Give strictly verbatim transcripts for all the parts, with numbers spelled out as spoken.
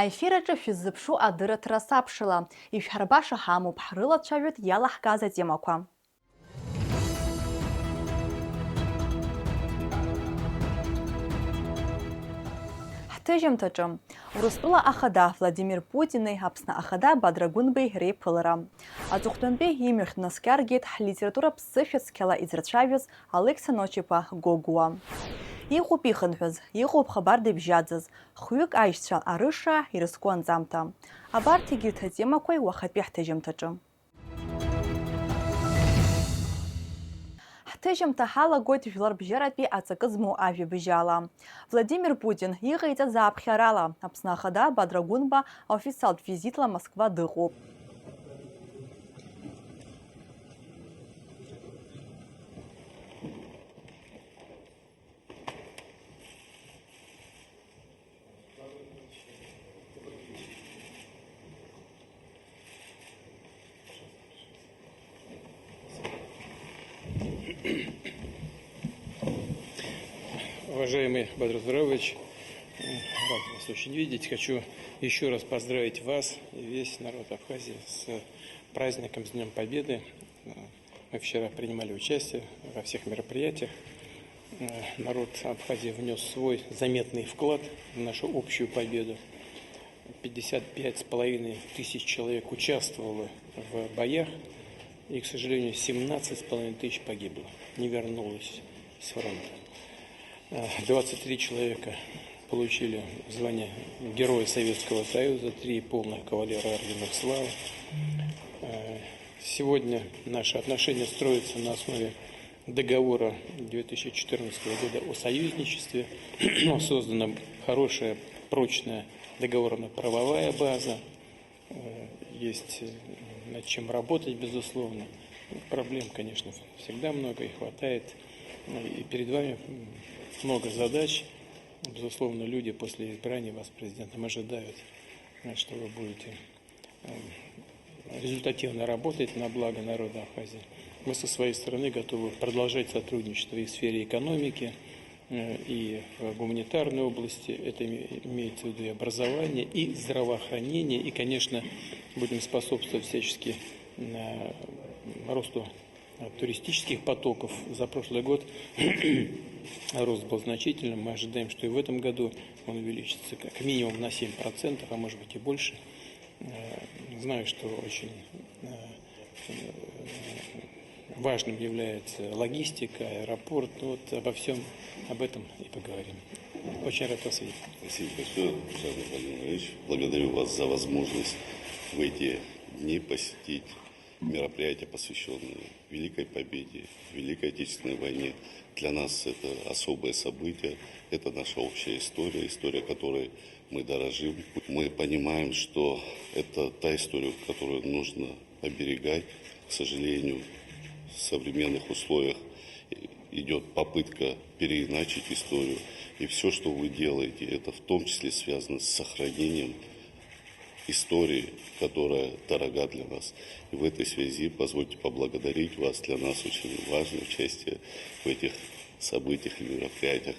Аефир аҿы шәыззыԥшу адырраҭара сабшала, ишәҳарбаша ҳамоуп, ҳрылацәажәоит иалаҳкааз атемақәа. Ҳҭыжьымҭаҿы Урыстәыла Ахада Владимир Путини Аԥсны Ахада Бадра Гәынбеи реиԥылара. Аҵыхәтәантәи имҩахь днаскьаргеит ҳлитература ԥсышәа цқьала изырцәажәоз Алықьса Ночиԥа Гогәуа. Иҟоуп ихынҳәыз, иҟоуп хабар дыбжьаӡыз, хҩык аишьцәа арыша, ирызку анҵамҭа. Абарҭ егьырҭ атемақәеи уахатәи ҳҭыжьымҭаҿы. Ҳҭыжьымҭа ҳалагоит жәларбжьаратәи аҵакы змоу ажәабжьала. Владимир Путин иҟаиҵаз ааԥхьарала, Аԥсны Ахада Бадра Гәынба официалтә визитла Москва дыҟоуп. Уважаемый Бадр Зурович, рад вас очень видеть. Хочу еще раз поздравить вас и весь народ Абхазии с праздником, с Днем Победы. Мы вчера принимали участие во всех мероприятиях. Э, народ Абхазии внес свой заметный вклад в нашу общую победу. Пятьдесят пять с половиной тысяч человек участвовало в боях, и, к сожалению, семнадцать с половиной тысяч погибло, не вернулось с фронта. Э, двадцать три человека получили звание Героя Советского Союза, три полных кавалера Ордена Славы. Э, сегодня наши отношения строятся на основе договора две тысячи четырнадцатого года о союзничестве. Создана хорошая, прочная договорно-правовая база. Э, есть, э, над чем работать, безусловно. Проблем, конечно, всегда много и хватает. Ну, и перед вами, м, много задач. Безусловно, люди после избрания вас президентом ожидают, э, что вы будете, э, результативно работать на благо народа Абхазии. Мы со своей стороны готовы продолжать сотрудничество и в сфере экономики, э, и в гуманитарной области. Это име-, имеется в виду и образование, и здравоохранение, и, конечно, будем способствовать всячески, э, росту, э, туристических потоков. За прошлый год рост был значительным. Мы ожидаем, что и в этом году он увеличится как минимум на семь процентов, а может быть и больше. Э, знаю, что очень, э, э, важным является логистика, аэропорт. Ну вот обо всем об этом и поговорим. Очень рад вас видеть. Спасибо большое, уважаемый Владимир Владимирович. Благодарю вас за возможность в эти дни посетить мероприятия, посвящённые Великой Победе, Великой Отечественной войне. Для нас это особое событие, это наша общая история, история, которой мы дорожим. Мы понимаем, что это та история, которую нужно оберегать. К сожалению, в современных условиях идёт попытка переиначить историю. И всё, что вы делаете, это в том числе связано с сохранением истории, которая дорога для нас. И в этой связи позвольте поблагодарить вас. Для нас очень важное участие в этих событиях и мероприятиях.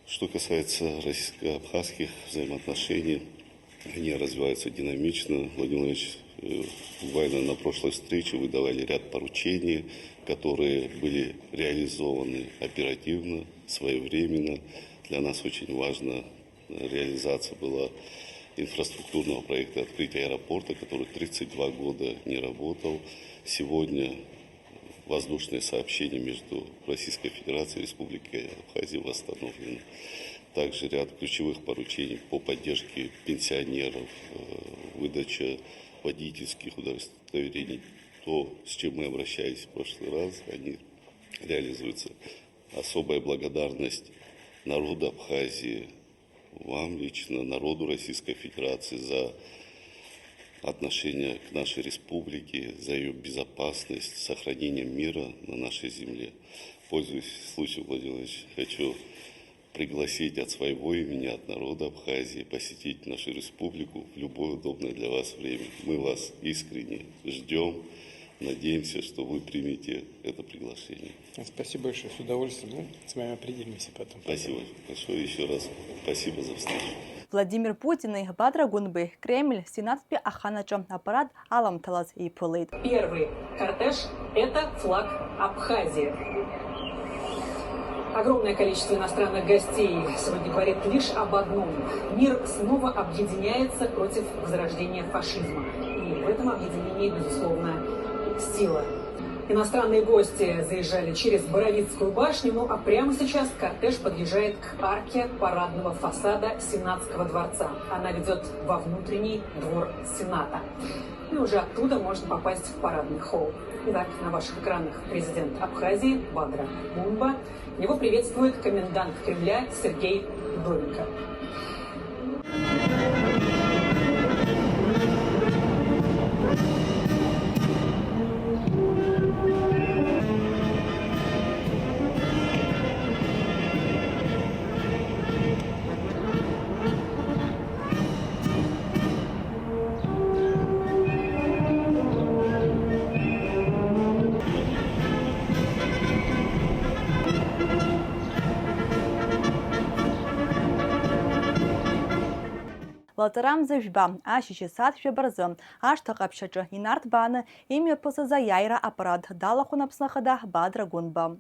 Что касается российско-абхазских взаимоотношений, они развиваются динамично. Владимир Владимирович, э, буквально на прошлой встрече вы давали ряд поручений, которые были реализованы оперативно, своевременно. Для нас очень важно реализация была инфраструктурного проекта открытия аэропорта, который тридцать два года не работал. Сегодня воздушное сообщение между Российской Федерацией и Республикой Абхазия восстановлено. Также ряд ключевых поручений по поддержке пенсионеров, э, выдача водительских удостоверений. То, с чем мы обращались в прошлый раз, они реализуются. Особая благодарность народу Абхазии, вам лично, народу Российской Федерации за отношение к нашей республике, за её безопасность, сохранение мира на нашей земле. Пользуясь случаем, Владимир Владимирович, хочу пригласить от своего имени, от народа Абхазии посетить нашу республику в любое удобное для вас время. Мы вас искренне ждём. Надеемся, что вы примете это приглашение. Спасибо большое, с удовольствием. Ну, с вами определимся потом. Спасибо большое ещё раз. Спасибо за встречу. Владимир Путини Бадра Гәынбеи Кремль Сенаттәи аханаҿы апарад аламҭалаз иԥылеит. Первый кортеж — это флаг Абхазии. Огромное количество иностранных гостей сегодня говорит лишь об одном. Мир снова объединяется против возрождения фашизма. И в этом объединении, безусловно, сила. Иностранные гости заезжали через Боровицкую башню, ну а прямо сейчас кортеж подъезжает к арке парадного фасада Сенатского дворца. Она ведет во внутренний двор Сената. И уже оттуда можно попасть в парадный холл. Итак, на ваших экранах президент Абхазии Бадра Гунба. Его приветствует комендант Кремля Сергей Вдовенко. Лаҵарамза жәба, ашьыжь асааҭ жәаба рзы, ашҭа ҟаԥшь аҿы инарҭбааны имҩаԥысыз аиааира апарад далахәын Аԥсны Ахада Бадра Гәынба.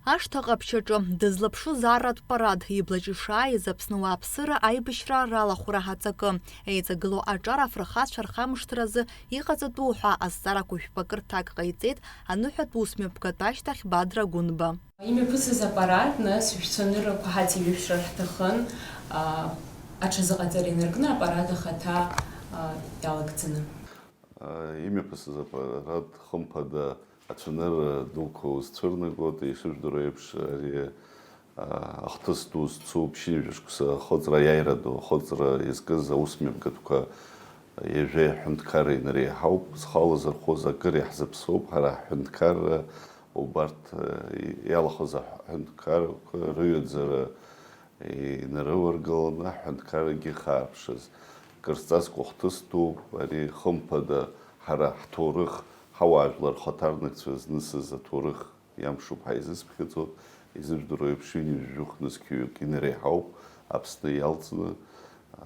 Ашҭа ҟаԥшь аҿы дызлаԥшыз арратә парад, иблаҿ ишааиз Аԥсны ауааԥсыра аибашьра ралахәра аҵакы, еиҵагылоу аҿар афырхацәа рхамышҭразы иҟаҵатәу ҳәа азҵаарақәа жәпакы рҭак ҟаиҵеит аныҳәатә усмҩаԥгатә ашьҭахь Бадра Гәынба. Имҩаԥысыз апарад, нас, шәцәаныррақәа ҳацеиҩышәшар ҳҭахын, а, аҽазыҟаҵара инаркны апарад ахаҭа, а, иалагӡаны. Имҩаԥысыз апарад, хымԥада, ацәанырра дуқәа узцәырнагоит, ишыжәдыруа еиԥш, ари, а, ахҭыс ду зцу ԥшьынҩажәа шықәса ахыҵра, аиааира ду ахыҵра иазкыз аусмҩаԥгатәқәа ҩажәа ҳәынҭқарра инареиҳауп. Зхы алазырхәыз акыр иаҳзаԥсоуп ҳара ҳҳәынҭқарра, убарҭ, а, иалахәыз аҳәынҭқаррақәа рыҩаӡара инарываргаланы аҳәынҭқаррагьы хаарԥшыз. Кыр зҵазкуа хҭыс дууп ари, хымԥада, ҳара ҳҭоурых, ҳауаажәлар рхаҭарнакцәа знысыз аҭоурых иамшуп ҳәа изысԥхьаӡоит, изыжәдыруа еиԥш, ҩынҩажәи жәохә нызқьҩык инареиҳауп Аԥсны иалҵны,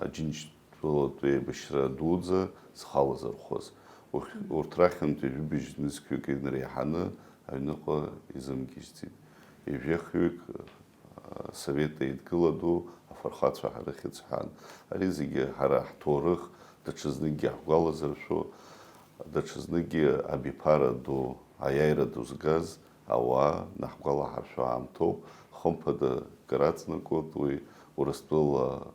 Аџьынџьтәылатә еибашьра дуӡӡа зхы алазырхәыз. Урҭ рахьынтә ҩажәи быжь нызқьҩык инареиҳаны аҩныҟа изымгьежьӡеит. Ҩажәи хҩык Асовет Еидгыла ду афырхацәа ҳарыхьӡ ҳәан. Ари зегьы ҳара ҳҭоурых даҽазныкгьы ҳгәалазыршәо, даҽазныкгьы абиԥара ду, аиааира ду згаз ауаа наҳгәалаҳаршәо аамҭоуп. Хымԥада, кыр аҵанакуеит уи Урыстәыла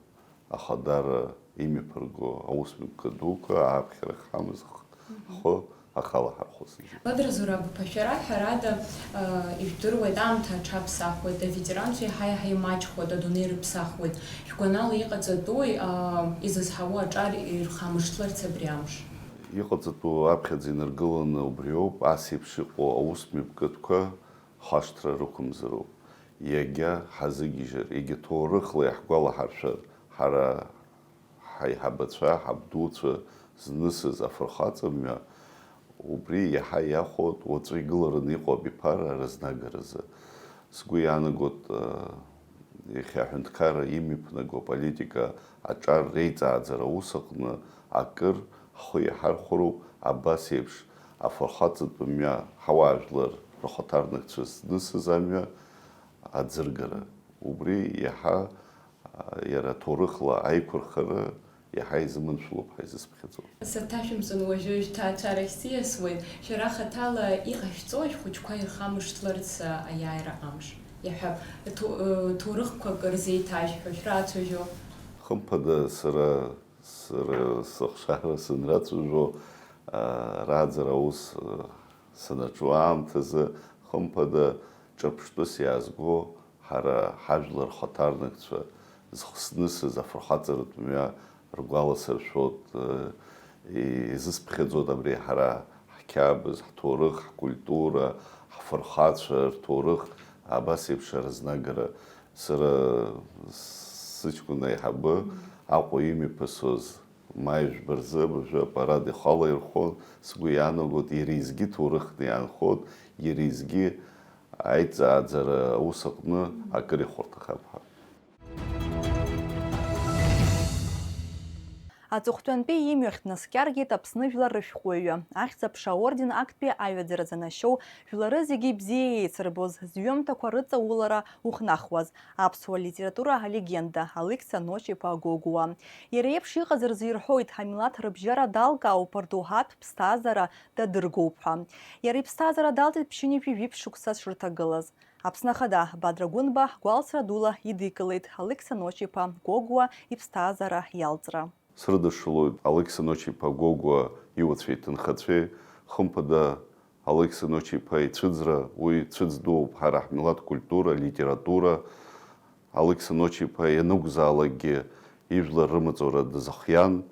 ахадара имҩаԥырго аусмҩаԥгатә дуқәа ааԥхьара ҳамаз х-, ҳхы ахала ҳархәыцит. Бадра Зураб-иԥа, шәара, ҳәарада, ижәдыруеит, аамҭа аҽаԥсахуеит, аветеранцәа еиҳа-еиҳа имаҷхоит, адунеи рыԥсахуеит. Шәгәанала иҟаҵатәуи, изызҳауа аҿар ирхамышҭларц абри амш? Иҟаҵатәу аԥхьаӡа инаргыланы убриоуп, ас еиԥш иҟоу аусмҩаԥгатәқәа хашҭра рықәымзароуп. Иагьа ҳазыгьежьыр, егьа ҭоурыхла иаҳгәалаҳаршәар, ҳара ҳаиҳабацәа, ҳабдуцәа знысыз афырхаҵа мҩа, убри иаҳа иахәоит уаҵәы игылараны иҟоу абиԥара рызнагаразы. Сгәы иаанагоит, э, иахьа аҳәынҭқарра имҩаԥнаго аполитика аҿар реиҵааӡара аус аҟны акыр ҳхы иаҳархәароуп, абас еиԥш афырхаҵатәы мҩа ҳауаажәлар рхаҭарнакцәа знысыз амҩа аӡыргара. Убри иаҳа, а, иара аҭоурыхла аиқәырхара иаҳа изыманшәалоуп ҳәа изысԥхьаӡо. Саҭашәымҵан уажәы шәҭаацәарахь сиасуеит. Шәара хаҭала иҟашәҵои шәхәыҷқәа ирхамышҭларц аиааира амш? Иаҳҳәап, ҭу-, ы, ҭоурыхқәак рзеиҭашәҳәо, шәрацәажәо? Хымԥада, сара, сара сыхшара санрацәажәо, а, рааӡара аус, а, санаҿу аамҭазы, хымԥада, ҿырԥштәыс иаазго, ҳара ҳажәлар рхаҭарнакцәа зхы знысыз афырхаҵаратә мҩа ргәаласыршәоит, э, изысԥхьаӡоит абри ҳара ҳқьабз, ҳҭоурых, ҳкультура, ҳфырхацәа рҭоурых, э, Абас еиԥш аразнагара сара сыҷкәын аиҳабы Аҟәа имҩаԥысуаз маи жәба рзы абыржәы апарад ихала ирхон, сгәы иаанагоит, иара изгьы ҭоурыхны иаанхоит, иара изгьы аиҵааӡара аус аҟны акыр ихәарҭахап ҳәа. Аҵыхәтәантәи имҩахь днаскьаргеит Аԥсны жәлар рышәҟәыҩҩы, Ахьӡ-аԥша аорден актәи аҩаӡара занашьоу, жәлары зегьы ибзиа еицырбоз, зҩымҭақәа рыҵаулара ухнахуаз, аԥсуа литература алегенда Алықьса Ночиԥа Гогәуа. Иара еиԥш иҟаз рзы ирҳәоит, ҳамилаҭ рыбжьара далкаауп, рдоуҳатә ԥсҭазаара дадыргоуп ҳәа. Иара иԥсҭазаара далҵит ԥшьынҩажәи жәиԥшь шықәса шырҭагылаз. Аԥсны Ахада Бадра Гәынба гәалсра дула идикылеит Алықьса Ночиԥа Гогәуа иԥсҭазаара иалҵра. Срыдышшылоит Алықьса Ночиԥа Гогәуа иуацәеи иҭынхацәеи, хымԥада, Алықьса Ночиԥа ицәыӡра, уи цәыӡ дууп ҳара ҳмилаҭ культура, литература. Алықьса Ночиԥа ианакәзаалакгьы ижәлар рымаҵура дазхиан,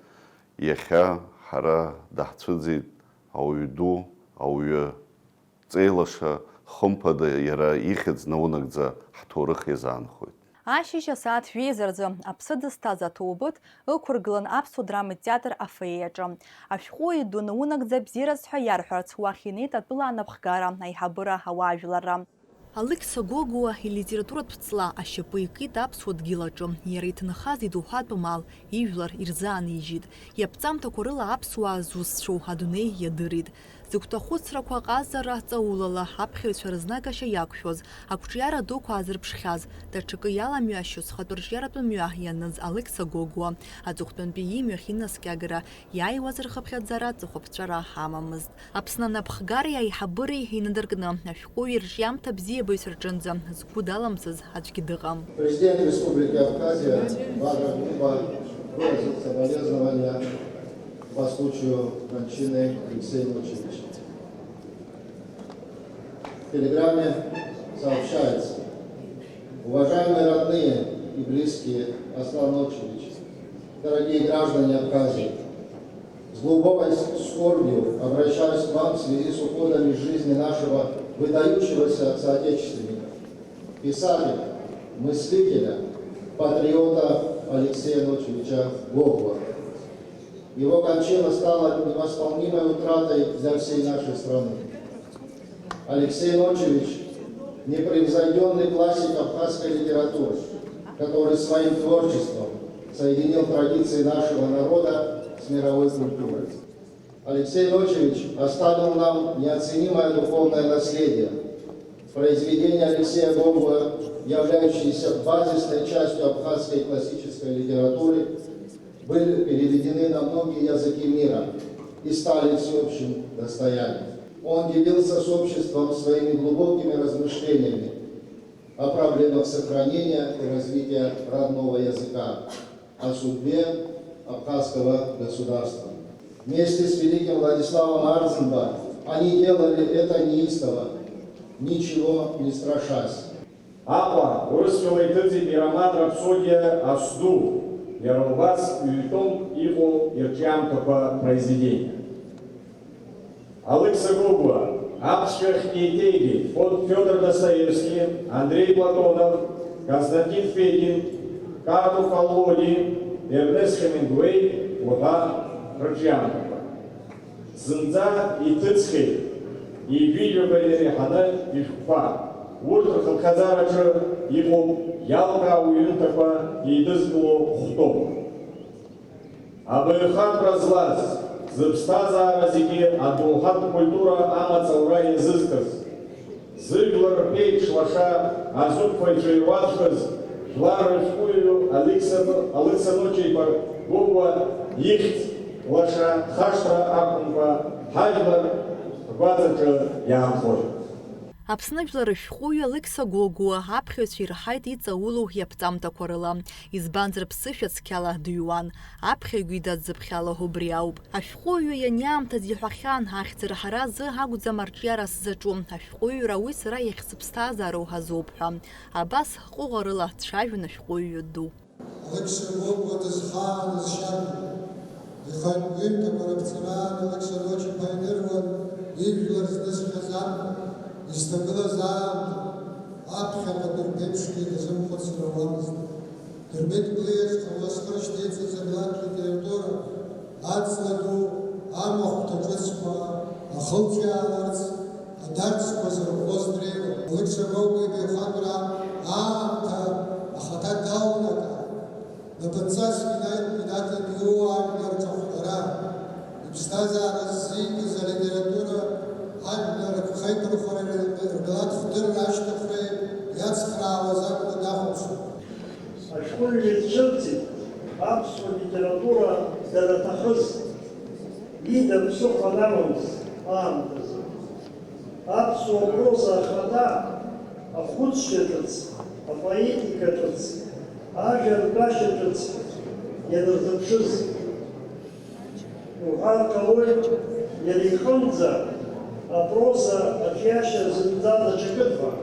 иахьа ҳара даҳцәыӡит ауаҩ ду, ауаҩы ҵеилаша, хымԥада, иара ихьӡ наунагӡа ҳҭоурых иазаанхоит. Ашьыжь асааҭ жәеиза рзы аԥсы дызҭаз аҭоубыҭ ықәыргылан Аԥсуа драматә театр афоиеаҿы. Ашәҟәыҩҩы ду наунагӡа абзиараз ҳәа иарҳәарц уахь инеит атәыла анапхгара, аиҳабыра, ауаажәларра. Алықьса Гогәуа илитературатә ҵла ашьапы икит аԥсуа дгьыл аҿы, иара иҭынхаз идоуҳатә мал, ижәлар ирзаанижьит. Иаԥҵамҭақәа рыла аԥсуаа зусҭцәоу адунеи иадырит. Зыгәҭахәыцрақәа аҟазара ҵаулала аԥхьаҩцәа рызнагашьа иақәшәоз, ақәҿиара дуқәа аазырԥшхьаз, даҽакы иаламҩашьо зхатә рҿиаратә мҩа ианыз Алықьса Гогәуа аҵыхәтәантәи имҩахь инаскьагара иааиуаз рхыԥхьаӡара ҵыхәаԥҵәара амамызт. Аԥсны анапхгареи аиҳабыреи инадыркны, ашәҟәыҩҩы рҿиамҭа бзиабаҩцәа рҿынӡа згәы даламсыз аӡәгьы дыҟам. Президент Республики Абхазия Бадра Гунба выразил соболезнования по случаю кончины Алексея Ночевича. В телеграмме сообщается: Уважаемые родные и близкие Аслан Ночевич, дорогие граждане Абхазии, с глубокой скорбью обращаюсь к вам в связи с уходом из жизни нашего выдающегося соотечественника, писателя, мыслителя, патриота Алексея Ночевича Гогуа. Его кончина стала невосполнимой утратой для всей нашей страны. Алексей Ночевич — непревзойдённый классик абхазской литературы, который своим творчеством соединил традиции нашего народа с мировой культурой. Алексей Ночевич оставил нам неоценимое духовное наследие. Произведения Алексея Гогуа, являющиеся базисной частью абхазской классической литературы, были переведены на многие языки мира и стали всеобщим достоянием. Он делился с обществом своими глубокими размышлениями о проблемах сохранения и развития родного языка, о судьбе абхазского государства. Вместе с великим Владиславом Арзынба они делали это неистово, ничего не страшась. Аҟәа, урысшәала иҭыҵит ироман Рапсодиа Асду, иара убас ҩ-томк иҟоу ирҿиамҭақәа произведениа. Алықьса Гогәуа аԥсшәахь еиҭеигеит Фо-, Фиодор Достоевски, Андрей Платонов, Константин Федин, Карту Коллоди, Ернест Хемингуеи уҳәа рырҿиамҭақәа. Зынӡа иҭыҵхьеит ҩажәижәаба иреиҳаны ишәҟәқәа. Урҭ рхыԥхьаӡараҿы иҟоуп иалкаау иҩымҭақәа еидызкыло хә-томк. Абаҩхатәра злаз, зыԥсҭазаара зегьы адоуҳатә культура амаҵ аура иазызкыз, зыжәлар рԥеиԥш лаша азықәԥаҩцәа ируаӡәкыз жәлар рышәҟәыҩҩы Алықьса, Алықьса Ночеиба Гогәуа ихьӡ лаша хашҭра акәымкәа, ҳажәлар ргәаҵаҿы иаанхоит. Аԥсны жәлар рышәҟәыҩҩы Алықьса Гогәуа аԥхьаҩцәа ирҳаит иҵаулоу иаԥҵамҭақәа рыла, избанзар, ԥсышәа цқьала дыҩуан, аԥхьаҩгьы дазыԥхьало убри ауп. Ашәҟәыҩҩы ианиаамҭаз иҳәахьан, ахьӡ рҳара азы акәӡам арҿиара сзаҿу, ашәҟәыҩҩра уи сара иахьсыԥсҭазаароу азоуп ҳәа. Абас ҟәыӷарыла дцәажәон ашәҟәыҩҩы ду. Алықьса Гогәуа дызхааныз шьарда, ихатә ҩымҭақәа рыԥҵара Алықьса Ночеиба идыруан, ижәлар знысхьаз амҩа, изҭагылаз аамҭа, Аԥхьаҟа Дырбеи ԥшгьы дазымхәыцыр ауамызт. Дырбеи Дыблиа зхы-, зхы рышьҭеиҵаз амилаҭтә литература, аҵла ду, амахәҭа ҿыцқәа ахылҿиааларц, адарцқәа зырӷәӷәоз дреиуан. Алықьса Гогәуа ибаҩхатәра аамҭа ахаҭа далнага. Напынҵас Минаҭ Минаҭ иблуа ажәлар рҿахәмара, иԥсҭазаара ззикыз алитература, ажәлар рхеиқәырхара, рмилаҭ хдырра ашьҭыхреи иацхраауаз акәны дахәаԥшуан. Ашәҟәыҩҩы дцәырҵит аԥсуа литература данаҭахыз, ида ԥсыхәа анамамыз аамҭазы. Аԥсуа проза ахада ахәыцшьа ҿыц, апоетика ҿыц, ажәа ртәашьа ҿыц ианырзыԥшыз. Уҳәар ҟалоит, иара иҟынӡа апроза аҿиашьа зынӡа даҽакы ҟан.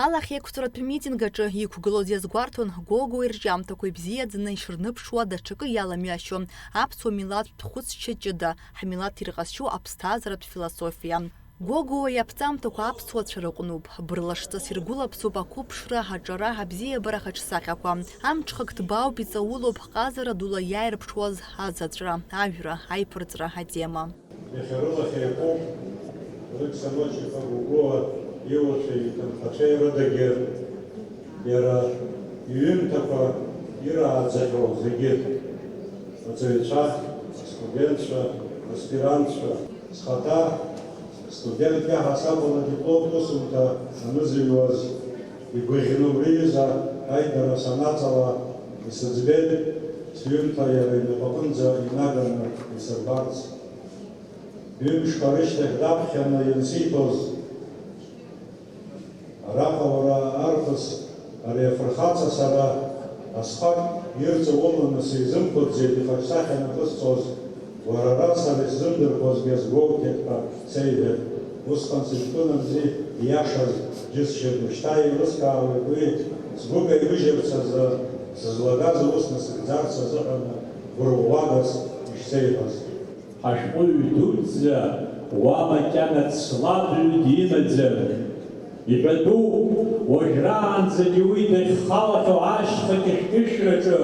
Алахьеиқәҵаратә митинг аҿы иқәгылоз иазгәарҭон Гогәуа ирҿиамҭақәа ибзиаӡаны ишырныԥшуа даҽакы иаламҩашьо аԥсуа милаҭтә хәыцшьа ҷыда, ҳмилаҭ ирҟазшьоу аԥсҭазааратә философиа. Гогәуа иаԥҵамҭақәа аԥсуацәа рыҟәнуп, бырлашҵас иргәылаԥсоуп ақәыԥшра, аҿара, абзиабара хаҿсахьақәа. Амҽхак ҭбаауп, иҵаулоуп ҟазара дула иааирԥшуаз азаҵәра, ажәра, аиԥырҵра атема. Иахьа рылахь еиқәуп Алықьса Ночи-иԥа Гогәуа иуацәеи иҭынхацәеи рыдагьы, иара иҩымҭақәа ирааӡахьоу зегьы, аҵаҩцәа, астудентцәа, аспирантцәа. Схаҭа студентк иаҳасабала дипломтә усумҭа анызыҩуаз, игәаӷьны убри аҩыза аидара санаҵала, исыӡбеит, сҩымҭа иара инапаҟынӡа инаганы исырбарц. Ҩымшқәа рышьҭахь даԥхьаны иансиҭоз, араҟа уара арԥыс, ари афырхаҵа сара асҟак ирҵауланы сизымхәыцӡеит, ихаҿсахьа напысҵоз, уара ара сара исзымдырхуазгьы азгәоуҭеит ҳәа сеиҳәеит. Усҟан сыҷкәынамзи, ииашаз џьысшьеит, ушьҭа еилыскаауеит уи, сгәы каимыжьырц азы, сызлагаз аус насыгӡарц азыҳәан гәырӷәӷәагас ишсеиҳәаз. Ҳашәҟәыҩҩы дуӡӡа уа макьана ҵла баҩ димаӡам. Иҳәатәуп, уажәраанӡагьы уи дахьхалахьоу ашьха кьышәкьышәраҿы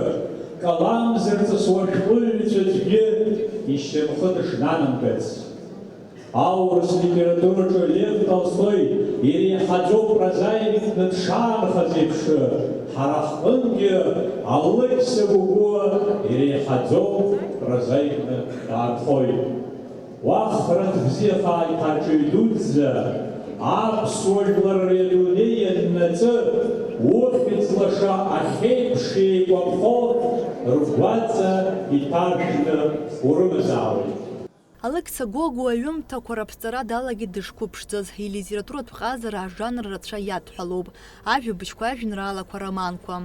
калам зырҵысуа ашәҟәыҩҩцәа аӡәгьы ишьамхы дышнанамгац. Аурыс литератураҿы Лев Толстои иреиҳаӡоу прозаикны дшаанхаз еиԥш, ҳара ҳҟынгьы Алықьса Гогәуа иреиҳаӡоу прозаикны даанхоит. Уахратә бзиахааит ҳарҿиаҩ дуӡӡа, аԥсуа жәлар ари адунеи ианнаҵы, ухьӡ лаша ахьеиԥш еикәаԥхо ргәаҵа иҭаршәны урымазаауеит. Алықьса Гогәуа аҩымҭақәа раԥҵара далагеит дышқәыԥшӡаз, илитературатә ҟазара ажанр рацәа иадҳәалоуп, ажәабжьқәа, ажәеинраалақәа, романқәа.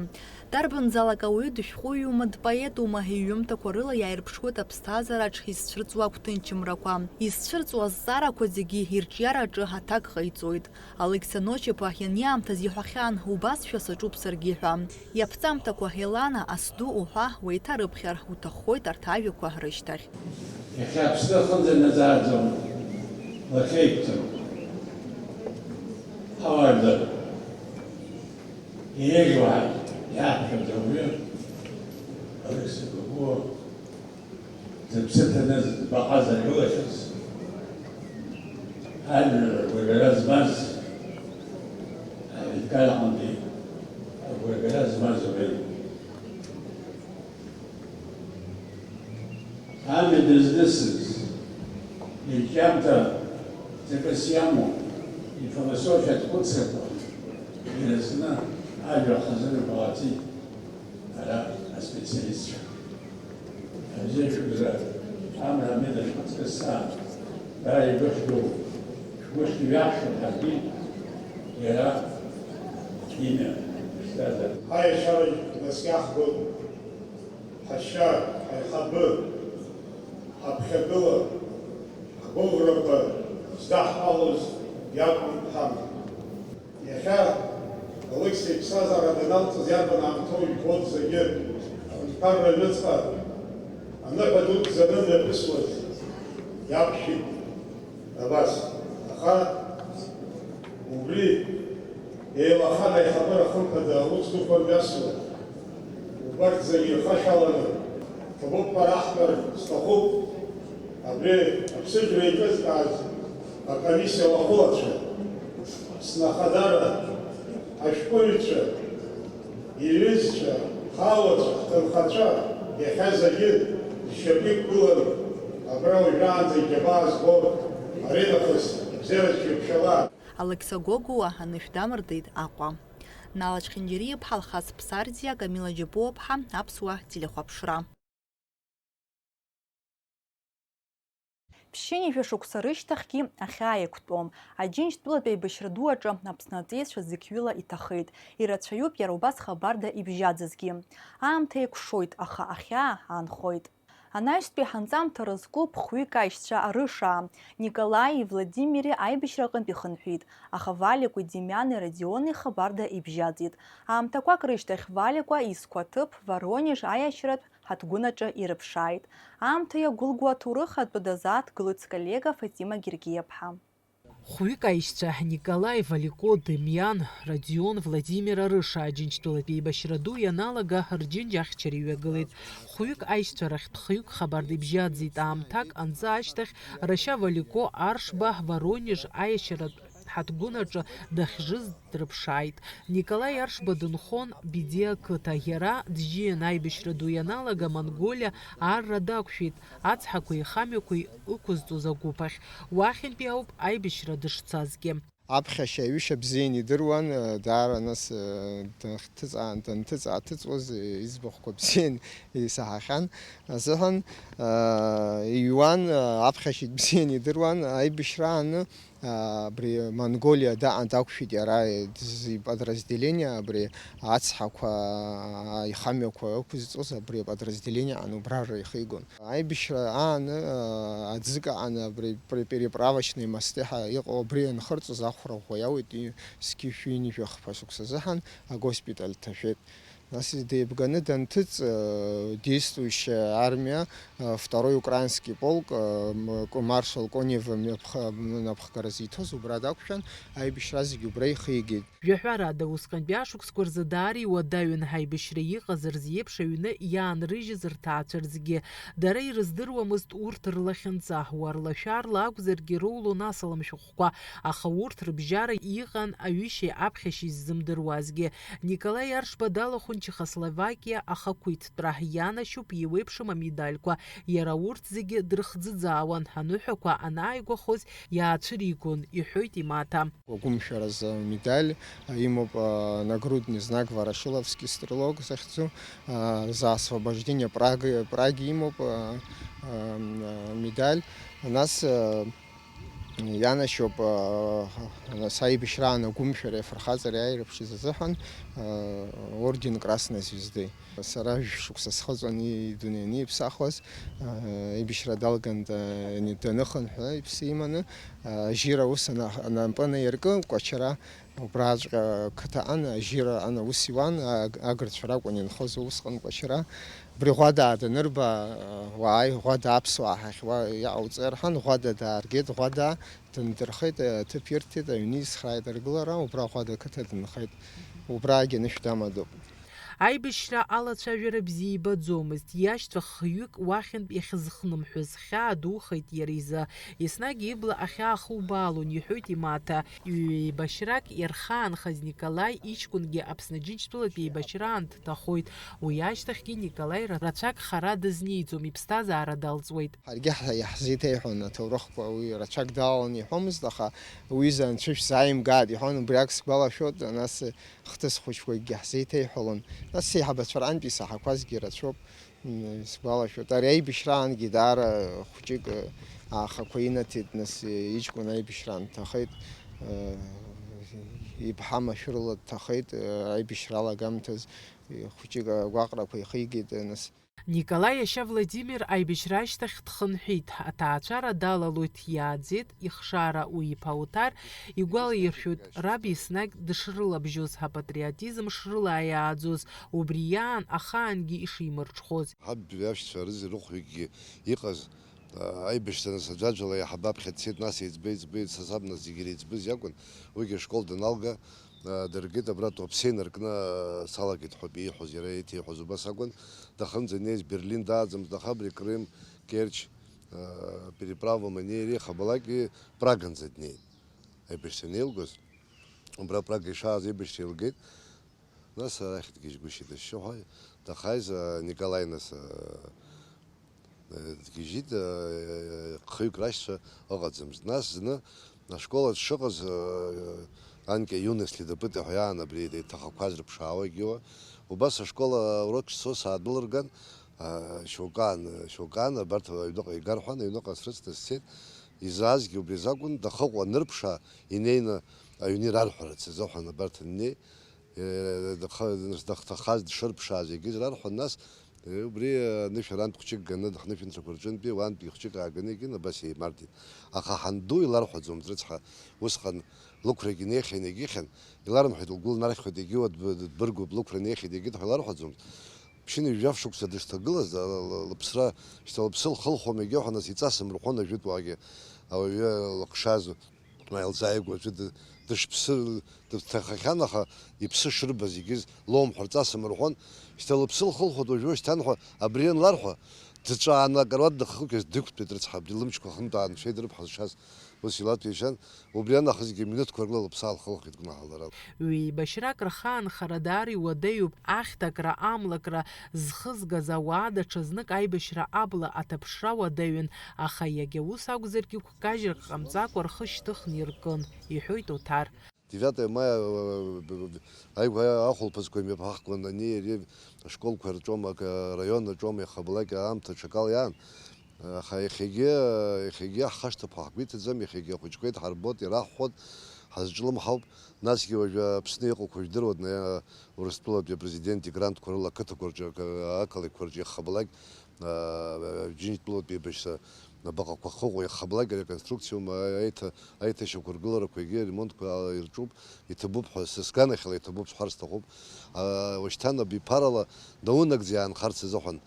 Дарбанзаалак ауаҩы дышәҟәыҩҩума, дпоетума, иҩымҭақәа рыла иааирԥшуеит аԥсҭазаараҿ изцәырҵуа агәҭынчымрақәа. Изцәырҵуа азҵаарақәа зегьы ирҿиараҿы аҭак ҟаиҵоит. Алықьса Ночи-иԥа ианиаамҭаз иҳәахьан, убасшәа саҿуп саргьы ҳәа. Иаԥҵамҭақәа Елана, Асду уҳәа уеиҭарыԥхьар уҭаххоит арҭ ажәақәа рышьҭахь. Иахьа Аԥсны аҟынӡа наӡааӡом, лахьеиқәҵан. Ҳауаажәлар, иреиӷьу ҳәа иаҳҳәоит ауаҩы, Алықьса Гогәуа. Зыԥсы ҭаны збаҟа зыргылахьаз, ажәлар ргәырҩара змаз, аҳәынҭқар аҟынтәи агәырҩара змаз ауаҩын. Амҩа дызнысыз, ирҿиамҭа ҵакыс иамоу, ифилософиатә хәыцрақәа иразкны ажәа хазына ҟалаҵеит. Ара аспециалистцәа. Абзиа шәыбзар, амра амедашәҟәы ҵкысаа, дара игәыхьдоу, шәгәыхь иҩаҳшьоит ҳаргьы, иара имҩа шәзазар. Ҳаиашьара наскьахгоит, ҳашьа, ҳаихабы, ҳаԥхьагыла, ҳгәыӷрақәа здаҳҟалоз иакәын ҳамҭа. Иахьа Алықьса иԥсҭазаара даналҵыз иарбан аамҭоу иббоит зегьы. Аҳәынҭқарра аҩныҵҟа аныҳәа ду ҭӡаны мҩаԥысуаз иақәшәеит абас. Аха убри Еилахан аиҳабыра хымԥада аус дуқәа мҩасуа, убарҭ зегьы ирхашәаланы, ҭабуп ҳәа раҳҳәар сҭахуп, абри аԥсыжра еиҿызкааз акомиссиа лахәылацәа, Аԥсны ахадара, ашәҟәыҩҩцәа, иҩызцәа, ҳауацәа, ҳҭынхацәа, иахьа зегьы зшьапы иқәгылан, абра уажәраанӡа иџьабаа зго, аринахыс абзиараз шәыԥшьала. Алықьса Гогәуа анышә дамырдеит Аҟәа. Нала Чхинџьариа-ԥҳа, Алхас Ԥсарӡиа, Камила Џьапуа-ԥҳа, Аԥсуа телехәаԥшра. Ԥшьынҩажәа шықәса рышьҭахьгьы ахьаа еиқәтәом. Аџьынџьтәылатәи аибашьра ду аҿы Аԥсны аҵеицәа зықьҩыла иҭахеит. Ирацәаҩуп иара убас хабарда ибжьаӡызгьы. Аамҭа еикәшоит, аха ахьаа аанхоит. Анаҩстәи ҳанҵамҭа рызку ԥхҩык аишьцәа арышаа, Николаии Владимири аибашьра аҟынтә ихынҳәит, аха Валикәи Демиани Родиони хабарда ибжьаӡит. Аамҭақәак рышьҭахь Валикәа изқәа ҭыԥ Воронеж аиашьаратә ҳаҭгәын аҿы ирыԥшааит. Аамҭа иагәылгоу аҭоурых атәы дазааҭгылоит сколлега Фатима Гергиаԥҳа. Хәҩык аишьцәа Николаи, Валико, Демиан, Родион, Владимир арыша Аџьынџьтәылатәи еибашьра ду ианалага, рџьынџь ахьчара иҩагылеит. Хәҩык аишьцәа рахьтә хҩык хабарда ибжьаӡит. Аамҭак анҵы ашьҭахь Рашьа Валико Аршба Воронеж аиашьаратә ҳаҭгәын аҿы дахьжыз дрыԥшааит. Николаи Аршба дынхон Бедиа ақыҭа. Иара дбжьан аибашьра ду ианалага Монголиа арра дақәшәеит, ацҳақәеи ихамҩақәеи ықәызҵоз агәыԥ ахь. Уахьынтәи ауп аибашьра дышцазгьы. Аԥхьашьа аҩышьа бзианы идыруан, даара нас, дынҭыҵаа-, данҭыҵ-ааҭыҵуаз, иӡбахәқәа бзианы исаҳахьан азыҳәан, иҩуан, аԥхьашьагь бзианы идыруан. Аибашьрааны, абри Монголиа даҟан дақәшәеит иара, иподразделение, абри ацҳақәа, ихамҩақәа ықәызҵоз абри аподразделение аҟны убрара ихигон. Аибашьра ааны, аӡык аҟаны абри пре-, переправочный мосты ҳәа иҟоу абри анхырҵоз ахәра ӷәӷәа иауеит, и-, зқьи шәи ҩынҩажәи хԥа шықәса азыҳәан агоспиталь дҭашәеит. Нас деибганы данҭыҵ, действующая армия, второй украинский полк, м-, маршал Конева мҩаԥха-, напхгара зиҭоз убра дақәшәан, аибашьра зегьы убра ихигеит. Жәаҳәарада, усҟантәи ашықәсқәа рзы даара иуадаҩын ҳаибашьра иҟаз рзы еиԥш аҩны иаанрыжьыз рҭаацәа рзгьы. Дара ирыздыруамызт урҭ рлахьынҵа, уарлашәарла акәзаргьы роулон асалам шәҟәқәа, аха урҭ рыбжьара иҟан аҩышьеи аԥхьашьеи ззымдыруазгьы. Николаи Аршба далахәын Чехословакиа ахақәиҭтәра, ианашьоуп иеиуеиԥшым амедальқәа, иара урҭ зегьы дрыхӡыӡаауан, аныҳәақәа анааигәахоз иаацәыригон, иҳәоит имаҭа. Агәымшәаразы амедаль имоуп, а, нагрудный знак Ворошиловский стрелок захьӡу, а, за освобождение Прага, Праги имоуп, а, а, м, а, медаль. Нас, а, ианашьоуп, а, нас аибашьраан агәымшәареи афырхаҵареи ааирԥшыз азыҳәан, а, орден Красной Звезды. Сара жәшықәса схыҵуан идунеи аниԥсахуаз, аа, аибашьра далган да-, даныхынҳәы иԥсы иманы, аа, ажьира ус ана-, анапы анаиркы, Кәачара, убраҵәҟьа қыҭа аҟан, ажьира аҟан аус иуан, аг-, агырцәа ракәын инхоз усҟан Кәачара. Убри Ӷәадаа данырба, уааи, Ӷәада аԥсуаа ҳахьуа иаҟауҵа рҳәан, Ӷәада дааргеит, Ӷәада дындырхеит, аҭыԥ ирҭеит, аҩны исхрааит аргылара, убра Ӷәада ақыҭа дынхеит. Убраагьы анышә дамадоуп. Аибашьра алацәажәара бзиа ибаӡомызт, иашьцәа хҩык уахьынтә иахьызхнымҳәыз, хьаа духеит иара изы. Еснагь ибла ахьаахубаалон, иҳәоит имаҭа. Ҩеибашьрак иархаанхаз Николаи иҷкәынгьы Аԥсны Џьынџьтәылатәи еибашьраан дҭахоит. Уи ашьҭахьгьы Николаи ра-, рацәак хара дызнеиӡом, иԥсҭазаара далҵуеит. Ҳаргьы ҳа-, иаҳзеиҭеиҳәон аҭоурыхқәа, уи рацәак далаланы иҳәомызт, аха уҩыза анцәа шәзааимгааит иҳәон, убри ак сгәалашәоит, нас хҭыс хәыҷқәакгьы ҳзеиҭеиҳәалон. Нас сеиҳабацәа рҟынтәи исаҳақәазгьы рацәоуп, м, сгәалашәоит. Ари аибашьраангьы даара хәҷык, ы, аахақәа инаҭеит, нас, ы, иҷкәын аибашьраан дҭахеит, ы, иԥҳа машәырла дҭахеит, ы, аибашьра алагамҭаз, ы, хәҷык агәаҟрақәа ихигеит, ы, нас. Николаи иашьа Владимир аибашьра ашьҭахь дхынҳәит, аҭаацәара далалоит, иааӡеит ихшара, уи иԥа Оҭар игәалаиршәоит, раб еснагь дышрылабжьоз, апатриотизм шрылаиааӡоз, убри иаан ахаангьы ишимырҽхәоз. Ҳаб иашьцәа рызегь рыхәҩыкгьы иҟаз, а, аибашьцәа нас аӡәаӡәала иаҳа аԥхьа дцеит, нас еиҵбы, еиҵбы, са саб нас зегьы иреиҵбыз иакәын, уигьы ашкол даналга, дыргеит, абра Туапсе инаркны салагеит ҳәа ииҳәоз, иара еиҭеиҳәоз убас акәын. Дахынӡа днеиз Берлин дааӡамызт, аха абри Крым, Керчь, переправа манеиа иреиҳабалак Праганӡа днеит. Аибашьцәа неилгоз, убра Прага ишааз аибашьцәа еилгеит. Нас арахь дгьежьгәышьеит ашьшьыҳәа, дахааиз, а, Николаи нас, а, а, дгьежьит, а, хҩык рашьцәа ыҟаӡамызт. Нас зны ашкол аҿы шыҟаз, а, анкьа Иуна Следопыти ҳәа иаан абри деиҭахақәаз рыԥшаауа егьиуа. Убас ашкол аурок шцо саадәылырган, а, шьоукы аан, шьоукы аан абарҭ аҩныҟа игар ҳәан, аҩныҟа срыцны сцеит. Изаазгьы убри азакәын, дахыҟоу анырԥшаа, инеины аҩны ирарҳәарц азыҳәан абарҭ аннеи, Дахҭахаз дшырԥшааз егьыс рарҳәон, нас, убри анышә арантә хәҷык ганы, ҳнышәынҭрақәа рҿынтәи уантәи хәҷык ааганы егьин, абас еимардеит. Аха ҳанду иларҳәаӡомызт, рыцҳа, усҟан лықәрагьы неихьан, егьихьан, иларымҳәеит, лгәы лнархьуеит, егьиуа дб-, дбыргуп, лықәра неихьеит, егьит ҳәа иларҳәаӡомызт. Ԥшьынҩажәа шықәса дышҭагылаз, ла-, ла-, лыԥсра шьҭа лыԥсы лхылхуам егьи ҳәа, нас иҵасым рҳәон ажәытә уаагьы, ауаҩы лыхшаз. Ма илзааигәа аӡәы ды-, дышԥсы-, дыҭахахьан, аха иԥсы шырбаз егьыз лоумҳәарц асым рҳәон, шьҭа лыԥсы лхылхуеит уажәы-уашьҭан ҳәа абри анларҳәа, дҵәааны акаруаҭ дыххылқьыз дықәтәеит рыцҳа, абри лымчқәа хынтәааны дшеидырԥҳазшаз, ус илаҭәеишан, убри анахысгьы минуҭқәа рыла лыԥсы аалхылхит гәнаҳала. Ҩеибашьрак рхаанхара даара иуадаҩуп, ахьҭакра, амлакра зхызгаз ауаа даҽазнык аибашьра абла аҭаԥшра уадаҩын, аха иагьа ус акәзаргьы, Кажьрак ҟамҵакәа рхы шьҭыхны иркын, иҳәоит Оҭар. Девятое мая, э, б-, б-, аигәа ахәылԥазқәа имҩаԥаҳгон ани иареи ашколқәа рҿоума, ак-, араион аҿоума, иахьабалак аамҭа аҽакала иаан. Аха иахьагьы, иахьагьы ҳхашҭып ҳәа ҳгәы иҭаӡам, иахьагьы ахәыҷқәа идҳарбоит, ираҳҳәоит, ҳазҿлымҳауп. Насгьы уажәы Аԥсны иҟақәоу жәдыруа, дна-, Урыстәылатәи апрезидент игрантқәа рыла ақыҭақәа рҿы, ак-, ақалақьқәа рҿы иахьабалак, а, Џьынџьтәылатәи еибашьра абаҟақәа хыҟоу иахьабалак ареконструкциоума, аиҭа-, аиҭашьақәыргыларақәа егьи аремонтқәа ирҿуп, иҭабуп ҳәа, са сганахьала иҭабуп сҳәар сҭахуп. А, уашьҭан абиԥарала наунагӡа иаанхарц азыҳәан,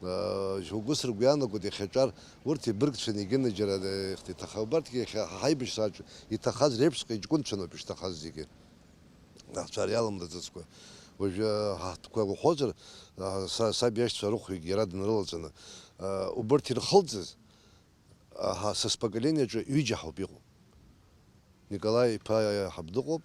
а, шьоукы сыргәы иаанагоит иахьаҿар, урҭ ибыргцәаны егьынаџьара, а, иахьҭа-, иҭаха-, убарҭгьы иахьа ҳаибашьраҿы иҭахаз реиԥшҵәҟьа иҷкәынцәан ауп ишҭахаз зегьы. Аҳцәар иаламлаӡацкәа. Уажәы ҳаҳҭқәа уҳәозар, а, са, саб иашьцәа рыхәҩык иара дынрылаҵаны, а, убырҭ ирхылҵыз, аҳа, сыспоколениаҿы ҩыџьа ҳауп иҟоу. Николаи иԥа ҳаб дыҟоуп,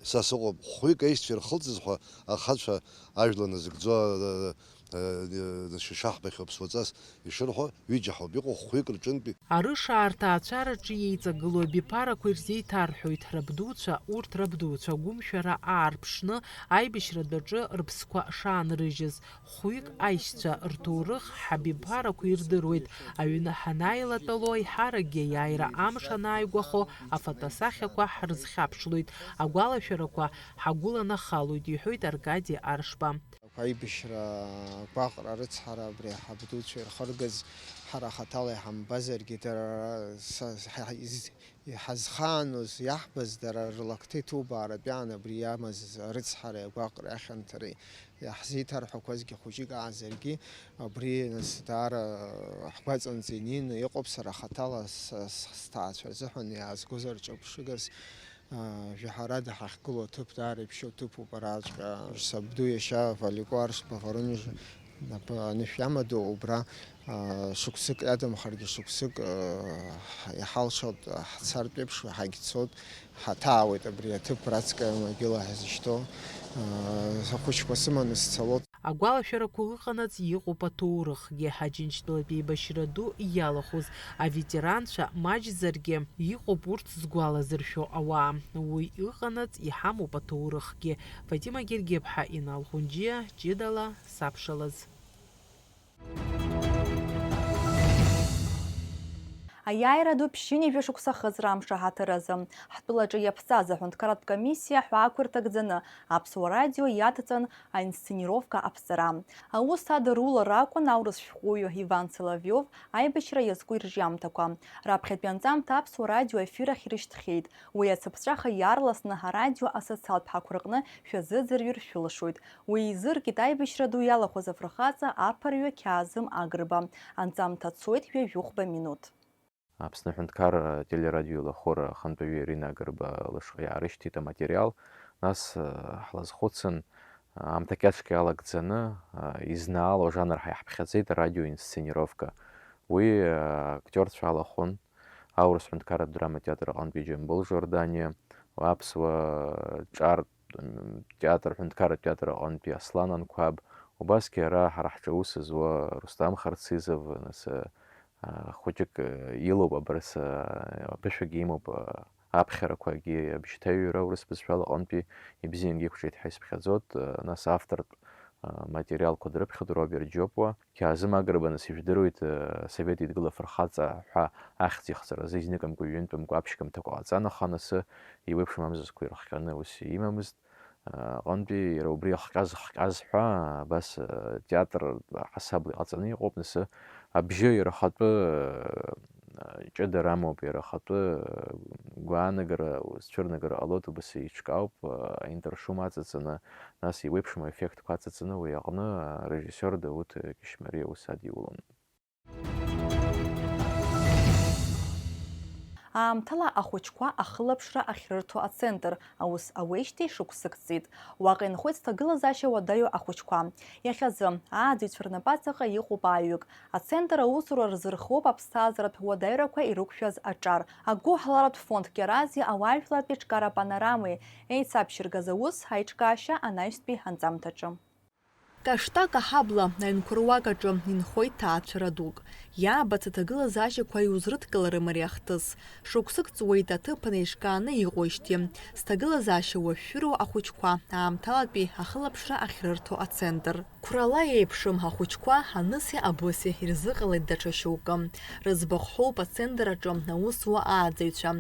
са сыҟоуп, хәҩык аишьцәа ирхылҵыз ҳәа ахацәа ажәла назыгӡо, а, а, шьашаҳбахь аԥсуаҵас ишырҳәо, ҩыџьа ҳауп иҟоу, хәҩык рҿынтәи. Арыша арҭаацәараҿы иеиҵагылоу абиԥарақәа ирзеиҭарҳәоит рабдуцәа, урҭ рабдуцәа гәымшәара аарԥшны, аибашьратә аҿы рыԥсқәа шаанрыжьыз. Хәҩык аишьцәа рҭоурых ҳабиԥарақәа ирдыруеит, аҩны ҳанааилатәало, еиҳаракгьы аиааира амш анааигәахо, афотосахьақәа ҳрызхьаԥшлоит, агәалашәарақәа ҳагәыланахалоит, иҳәоит Аркади Аршба. Аибашьра агәаҟра рыцҳара абри ҳабдуцәа ирхыргаз ҳара хаҭала иҳамбазаргьы, дара са, ҳа, из-, иҳазхааноз, иаҳбаз дара рлакҭа иҭубааратә иаан абри иамаз арыцҳареи агәаҟреи ахьанҭареи иаҳзеиҭарҳәақәазгьы хәыҷык аазаргьы, абри нас даара ҳгәаҵанӡа инеины иҟоуп, сара хаҭала с-, с-, сҭаацәа рзыҳәан иаазгозар ҿырԥшыгас. Жәаҳәарада ҳахьгылоу аҭыԥ даара иԥшьоу ҭыԥуп араҵәҟьа. Сабду иашьа Валико Аршба Воронеж напы анышә иамадоу убра, а, шықәсык иадамхаргьы шықәсык, а, иҳалшоит, ҳцартә еиԥш ҳагьцоит, ҳаҭаауеит абри аҭыԥ раҵкы амагила ҳзышьҭоу, а, ахәыҷқәа сыманы сцалоит. Агәалашәарақәа ыҟанаҵ иҟоуп аҭоурыхгьы, Аџьынџьтәылатә еибашьра ду иалахәыз аветеранцәа маҷзаргьы, иҟоуп урҭ згәалазыршәо ауаа. Уи ыҟанаҵ иҳамоуп аҭоурыхгьы. Фатима Гергеԥҳа, Инал Хәынџьиа, ҷыдала сабшалаз. Аиааира ду ԥшьынҩажәа шықәса ахыҵра амш аҳаҭыр азы, ҳтәылаҿы иаԥҵаз аҳәынҭқарратә комиссиа аҳәаақәа ирҭагӡаны Аԥсуа радио иадҵан аинсценировка аԥҵара. Аус адырулара акәын аурыс шәҟәыҩҩы Иван Соловиов аибашьра иазку ирҿиамҭақәа. Раԥхьатәи анҵамҭа Аԥсуа радио аефир ахь ирышьҭхьеит. Уи ацыԥҵәаха иаарласны арадио асоциалтә ҳақәа рҟны шәазыӡырҩыр шәылшоит. Уи еизыркит аибашьра ду иалахәыз афырхаҵа аԥырҩы Қьаазым Агрба. Анҵамҭа цоит ҩажәихәба минуҭ. Аԥсны аҳәынҭқарра телерадиола ахора ахантәаҩы Ирина Агрба лышҟа иаарышьҭит аматериал, Нас, э, ҳлазхәыцын, аамҭа кьаҿк иалагӡаны, э, изнаало ажанр ҳәа иаҳԥхьаӡеит, арадиоинсценировка. Уи, э, актиорцәа алахәын, аурыс ҳәынҭқарратә драматеатр аҟынтәи Џьамбул Жорданиа, аԥсуа ҿар-, м, театр, ҳәынҭқарратә театр аҟынтәи Аслан Анқәаб, убасгьы ара ҳара ҳҿы аус зуа Рустам Харцизов, нас, э, а, хәыҷык, э, илоуп абырс, а, аԥышәагьы имоуп, а, аԥхьарақәагьы, абжьҭаҩра аурыс бызшәала аҟынтәи ибзиангьы иқәҿиеит ҳәа исыԥхьаӡоит, а, нас автортә, а, материалқәа дрыԥхьоит Роберт Џьопуа. Қьаазым Агрба, нас, ижәдыруеит, а, Совет Еидгыла афырхаҵа ҳәа ахьӡ ихҵаразы изныкымкәа, ҩынтәымкәа аԥшьгамҭақәа ҟаҵан, аха нас иуеиԥшым амзызқәа ирыхҟьаны ус имамызт. Аҟынтәи иара убри ахҟьаз-хҟьаз ҳәа, абас, театр ҳасабла иҟаҵаны иҟоуп, нас абжьы иара ахатәы ҷыдара амоуп, иара ахатәы гәаанагара, цәырнагара ҟалоит, убас еиҿкаауп, аинтершума аҵаҵаны, нас еиуеиԥшым аеффектқәа аҵаҵаны, уи аҟны арежиссиор Дауҭ Кьышьмариа аус адиулон. Аамҭала ахәыҷқәа ахылаԥшра ахьрырҭо ацентр аус ауеижьҭеи шықәсык ҵит. Уаҟа инхоит зҭагылазаашьа уадаҩу ахәыҷқәа. Иахьазы, ааӡаҩцәа рнапаҵаҟа иҟоуп ааҩык. Ацентр аусура рзырхоуп аԥсҭазааратә уадаҩрақәа ирықәшәаз аҿар. Агәыҳаларатә фонд Кьарази ауаажәларратә еиҿкаара Панорамеи еицаԥшьыргаз аус аиҿкаашьа анаҩстәи анҵамҭаҿы. Каштак аҳабла аҩнқәа руак аҿы инхоит ҭаацәара дук. Иаабац аҭагылазаашьақәа иузрыдкыларым ари ахҭыс. Шықәсык ҵуеит аҭыԥан еиҿкааны иҟоижьҭеи. Зҭагылазаашьа уашәшәыроу ахәыҷқәа аамҭалатәи ахылаԥшра ахьрырҭо ацентр. Қәрала еиԥшым ахәыҷқәа аныси абыси ирзыҟалеит даҽа шьоукы. Рыӡбахә ҳәоуп ацентр аҿы аусуа ааӡаҩцәа.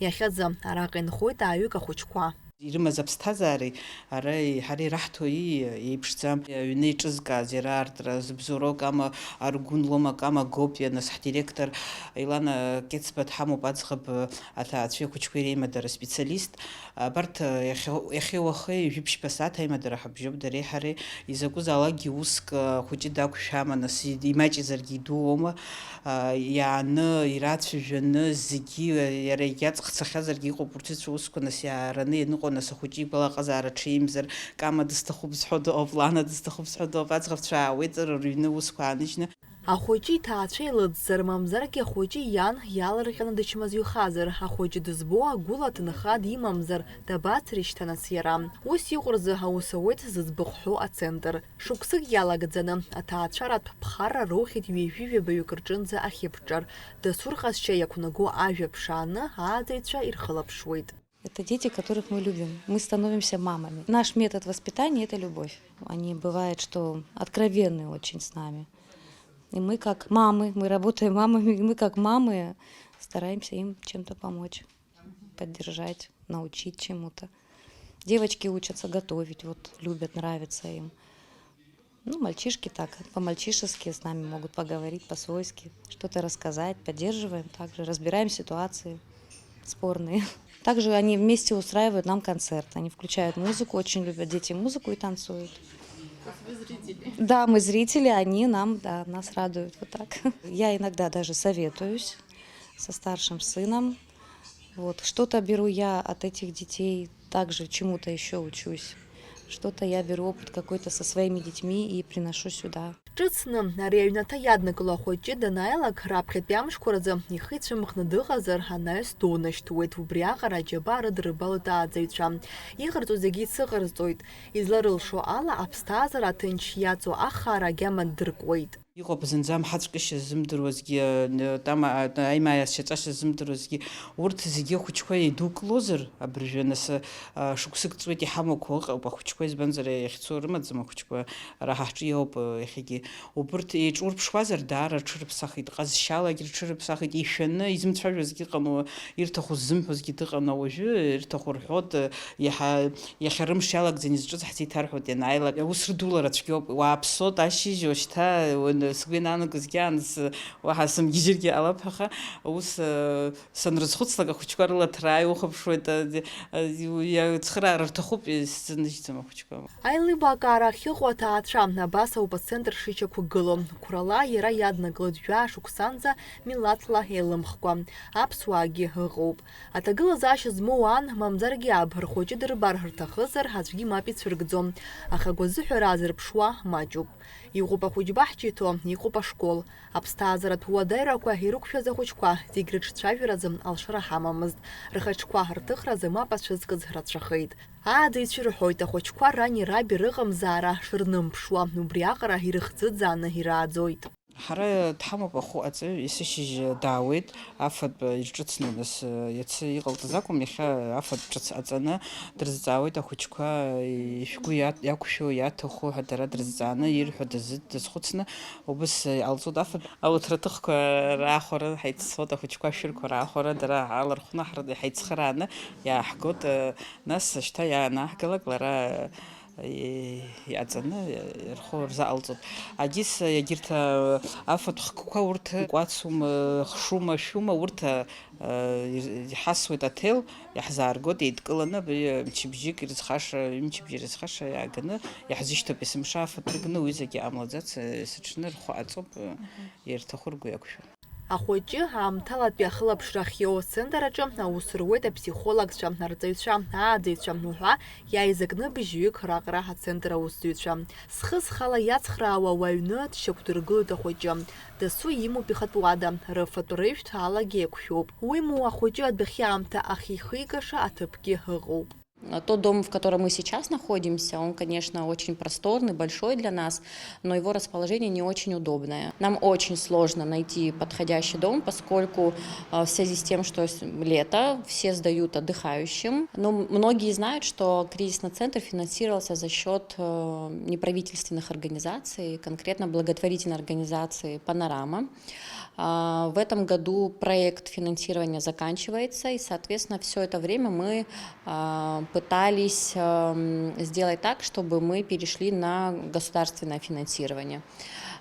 Иахьазы араҟа инхоит ааҩык ахәыҷқәа. Ирымаз аԥсҭазаареи ара ҳара ираҳҭои еиԥшӡам. Аҩны еиҿызкааз иара аартра зыбзоуроу акама, Аргәын лоума акама Гопиа, нас ҳдиректор Елана Кьыцба дҳамоуп, аӡӷаб аҭаацәеи ахәыҷқәеи реимадара специалист. Абарҭ иахьа-, иахьеи уахеи жәиԥшьба сааҭ аимадара ҳабжьоуп дареи ҳареи. Изакәызаалакгьы уск ахәыҷы дақәшәама, нас имаҷызаргьы идууоума? Иааны, ирацәажәаны, зегьы, иара егьаҵх цахьазаргьы иҟоуп урҭ рыцәа усқәа, нас иаараны ианыҟоу, нас ахәыҷы игәалаҟазаара ҽеимзар, Кама дысҭахуп зҳәо дыҟоуп, Лана дысҭахуп зҳәо дыҟоуп, аӡӷабцәа аауеит рыҩны усқәа ааныжьны. Ахәыҷы иҭаацәа илыӡӡар, мамзаргьы ахәыҷы иан иаларҟьаны дычмазаҩхазар, ахәыҷы дызбо агәыла аҭынха димамзар, дабацари шьҭа нас иара? Ус иҟоу рзы аус ауеит зыӡбахә ҳәоу ацентр. Шықәсык иалагӡаны аҭаацәаратә ԥхарра роухьеит ҩажәи жәабаҩык рҿынӡа ахьыԥҿар, дасу рҟазшьа иақәнаго ажәа ԥшааны ааӡаҩцәа ирхылаԥшуеит. Это дети, которых мы любим. Мы становимся мамами. Наш метод воспитания — это любовь. Они бывает, что откровенны очень с нами. И мы как мамы, мы работаем мамами, и мы как мамы стараемся им чем-то помочь, поддержать, научить чему-то. Девочки учатся готовить, вот любят, нравится им. Ну, мальчишки так, по-мальчишески с нами могут поговорить, по-свойски, что-то рассказать, поддерживаем также, разбираем ситуации спорные. Также они вместе устраивают нам концерт. Они включают музыку, очень любят дети музыку и танцуют. То есть вы зрители? Да, мы зрители, они нам, да, нас радуют вот так. Я иногда даже советуюсь со старшим сыном. Вот, что-то беру я от этих детей, также чему-то ещё учусь. Что-то я беру опыт какой-то со своими детьми и приношу сюда. Ҿыцны ари аҩнаҭа иаднакыло ахәыҷы данааилак, раԥхьатәи амшқәа рзы ихы ицәымӷны дыҟазар, анаҩс дунашьҭуеит, убриаҟара аџьабаа рыдырбалоит ааӡаҩцәа. Иҟарҵо зегьы ицыҟарҵоит, изларылшо ала аԥсҭазаара аҭынч иаҵоу ахаара агьама ддыркуеит. Иҟоуп зынӡа амҳаҵәкышьа ззымдыруазгьы, н-, тама-, аимаа иазшьаҵашьа ззымдыруазгьы, урҭ зегьы ахәыҷқәа еидукылозар, абыржәы анасы, а, шықәсык ҵуеит иҳамақәоу ыҟоуп ахәыҷқәа, избанзар, иахьцо рымаӡам ахәыҷқәа, ара ҳа ҳҿы иоуп, а, иахьагьы. Убырҭ еиҿурԥшуазар, даара рҽырыԥсахит, ҟазшьалагь рҽырыԥсахит, ишәаны изымцәажәозгьы ыҟан, ирҭаху ззымҳәозгьы дыҟан, уажәы ирҭаху рҳәоит, иаҳа-, иахьа рымш иалагӡаны изҿыз ҳзеиҭарҳәоит ианааилак, аус рыдулара цәгьоуп, уааԥсоит, ашьыжь, уашьҭа, уан-, Сгәы иаанагозгьы аан, уаҳа сымгьежьыргьы ҟалап, аха ус, э, санрызхәыцлак, ахәыҷқәа рыла ҭраа иухәаԥшуеит, э, э, иу-, иацхыраара рҭахуп, исзынжьӡом ахәыҷқәа. Аилибакаара ахьыҟоу аҭаацәа, абас ауп ацентр шычақәгылоу. Қәрала иара иаднагалоит жәаа шықәсанӡа милаҭла еилымхкәа, аԥсуаагьы ыҟоуп. Аҭагылазаашьа змоу ан, мамзаргьы аб, рхәыҷы дырбар рҭахызар, аӡәгьы мап ицәыргӡом. Аха агәазыҳәара азырԥшуа маҷуп. Иҟоуп ахәыҷба ҳчиҭо, иҟоуп ашкол. Аԥсҭазааратә уадаҩрақәа ирықәшәаз ахәыҷқәа зегь рыҿцәажәаразы алшара ҳамамызт. Рхаҿқәа рҭыхразы мап ацәызкыз рацәахеит. Ааӡаҩцәа ирҳәоит, ахәыҷқәа рани раби рыҟамзаара шырнымԥшуа, убри аҟара ирыхӡыӡааны ирааӡоит. Ҳара дҳамоуп ахәы аҵаҩ, есышьыжь даауеит, афатә ирҿыцны, нас, иацы иҟалҵаз акәым, иахьа афатә ҿыц ҟаҵаны дрызҵаауеит ахәыҷқәа, ишәгәы иа-, иақәшәо, иаҭаху ҳәа дара дрызҵааны, ирҳәо дазы-, дазхәыцны, убыс иҟалҵоит афатә. Ауҭраҭыхқәа раахәара ҳаиццот, ахәыҷқәа ашәырқәа раахәара, дара ҳалархәны ҳры-, ҳаицхырааны иааҳгот, нас шьҭа иаанаҳгалак лара иаҵаны рхы рзаҟалҵоит. Адис, егьырҭ, афатә хкқәа урҭ кәацума, хшума, шәума, урҭ, иҳасуеит аҭел, иаҳзааргоит еидкыланы, абри мчыбжьык ирызхаша, ҩымчыбжьа ирызхаша иааганы иаҳзышьҭоуп, есымша афатә рыгны, уи зегьы ҟамлаӡац, есыҽны рхы аҵоуп, ирҭаху ргәы иақәшәо. Ахәыҷы аамҭалатәи ахылаԥшра ахьиоу ацентр аҿы аус руеит аԥсихологцәа, арҵаҩцәа, ааӡаҩцәа уҳәа иааизакны быжьҩык раҟара ацентр аусзуҩцәа. Схы схала иацхраауа уаҩны дшьақәдыргылоит ахәыҷы. Дасу имоуп ихатә уада, рыфатә-рыжәтә алагьы еиқәшәоуп. Уимоу ахәыҷы адәахьы аамҭа ахьихигаша аҭыԥгьы ыҟоуп. Тот дом, в котором мы сейчас находимся, он, конечно, очень просторный, большой для нас, но его расположение не очень удобное. Нам очень сложно найти подходящий дом, поскольку, э, в связи с тем, что с-, лето, все сдают отдыхающим. Но м-, многие знают, что кризисный центр финансировался за счёт, э, неправительственных организаций, конкретно благотворительной организации «Панорама». А, в этом году проект финансирования заканчивается, и, соответственно, всё это время мы, а, пытались, ам, сделать так, чтобы мы перешли на государственное финансирование.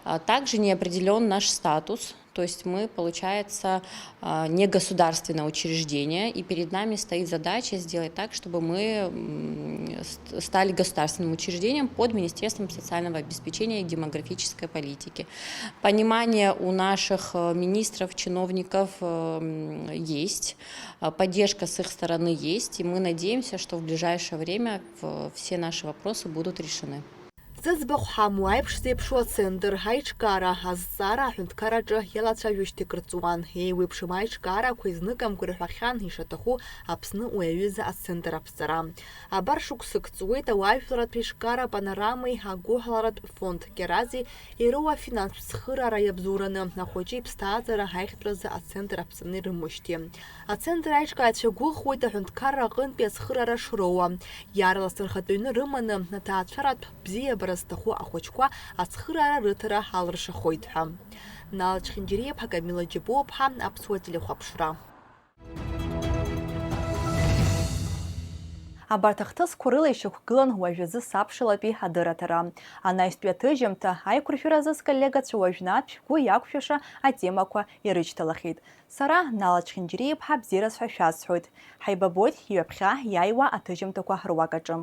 А, также не определён наш статус, то есть мы, получается, а, не государственное учреждение, и перед нами стоит задача сделать так, чтобы мы, м, ст-, стали государственным учреждением под Министерством социального обеспечения и демографической политики. Понимание у наших, э, министров, чиновников, э, м, есть, э, поддержка с их стороны есть, и мы надеемся, что в ближайшее время в-, все наши вопросы будут решены. Зыӡбахә ҳамоу аиԥш зеиԥшу ацентр аиҿкаара азҵаара аҳәынҭқарраҿы иалацәажәо шьҭык рҵуан. Еиуеиԥшым аиҿкаарақәа изныкымкәа ирҳәахьан ишаҭаху Аԥсны уи аҩыза ацентр аԥҵара. Абар шықәсык ҵуеит ауаажәларратә еиҿкаара «Панорамеи» агәыҳаларатә фонд «Кьарази» ироуа афинанстә цхыраара иабзоураны ахәыҷы иԥсҭазаара аиӷьтәразы ацентр аԥҵаны ирымоушьҭи. Ацентр аиҿкааҩцәа гәыӷуеит аҳәынҭқарра аҟынтәи ацхыраара шроуа. Иаарласны рхатә ҩны рыманы, аҭаацәаратә бзиабара зҭаху ахәыҷқәа ацхыраара рыҭара алыршахоит ҳәа. Нал Чхинџьириаԥҳа, Камила Џьапуаԥҳа, Аԥсуа телехәаԥшра. Абарҭ ахҭысқәа рыла ишьақәгылан уажәазы саԥшалатәи адырраҭара. Анаҩстәи аҭыжьымҭа аиқәыршәаразы сколлегацәа уажәнатә шәгәы иақәшәаша атемақәа ирышьҭалахьеит. Сара, Нала Чхинџьириаԥҳа, бзиараз ҳәа шәасҳәоит. Ҳаибабоит ҩаԥхьа иааиуа аҭыжьымҭақәа руак аҿы.